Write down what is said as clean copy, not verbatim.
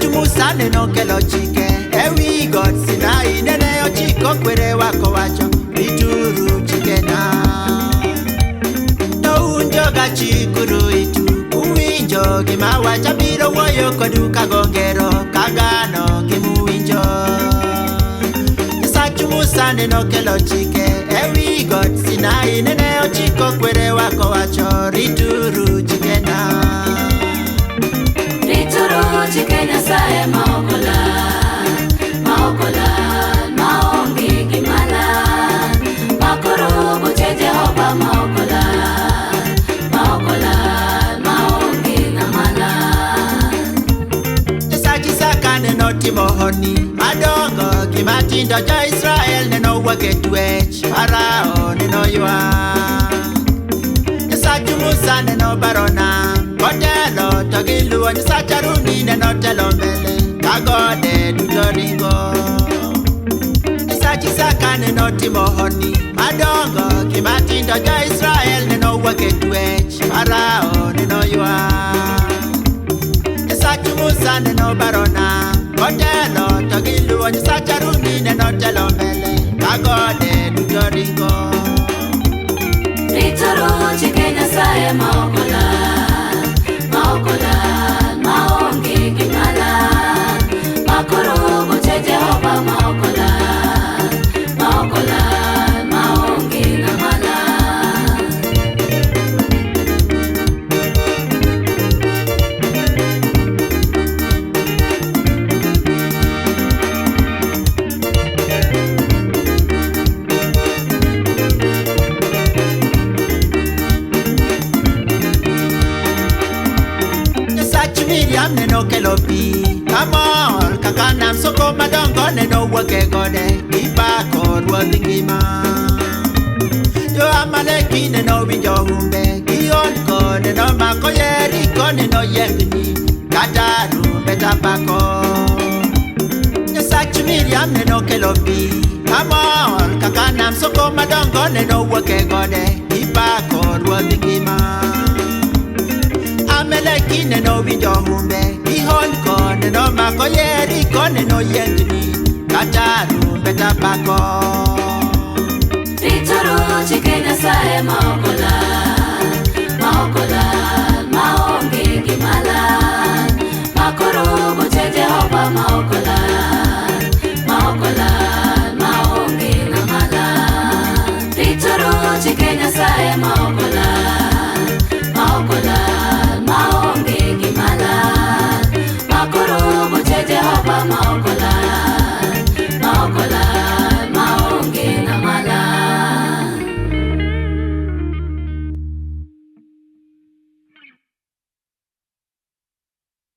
Nyasachu Musa neno kelo chike ewi got Sinai nene ochiko kwerewa kowacho rituru chikena. To un joga chikuru itu uwinjo gima awacho abiro wuoyo kodu kago ngero kagano gimuwinjo. Nyasachu Musa neno kelo chike ewi got Sinai nene ochiko kwerewa kowacho rituru chikena. Rituru chike Nyasaye ma ok olal, ma ok olal, maonge gima lal. Makuru buche Jehova ma ok olal, ma ok olal, maonge ng'ama lal. Nyasach Isaka neno timo honni madongo gi matindo jo-Israel neno wuok e twech Farao neno ywak. Nyasach Musa neno baro nam kotelo to giluwo Nyasach Haruni neno telo mbele ka gode duto ringo. Nyasach Isaka neno timo honni madongo gi matindo jo-Israel neno wuok e twech Farao neno ywak. Nyasach Musa neno baro nam kotelo to giluwo Nyasach Haruni neno telo mbele ka gode duto ringo. Rituru chike Nyasaye ma ok olal, ma ok olal, maonge gima lal. Makuru buche Jehova ma ok olal, ma ok olal, maonge ng'ama lal. Nyasach Miriam neno kelo pi kamol kaka nam soko madongo neno wuok e gode gipako ruodh ngima. Jo-Amaleki neno winjo humbe gihondko neno mako Yeriko neno yiengni kata rumbeta pako. Nyasach Miriam neno kelo pi kamol kaka nam soko madongo neno wuok e gode gipako ruodh ngima. Amaleki neno winjo humbe gihondko neno mako Yeriko neno yiengni kata rumbeta pako. Rituru chike Nyasaye ma ok olal, ma ok olal, maonge gima lal. Makuru buche Jehova ma ok olal, ma ok olal, maonge ng'ama lal. Rituru chike Nyasaye ma ok olal.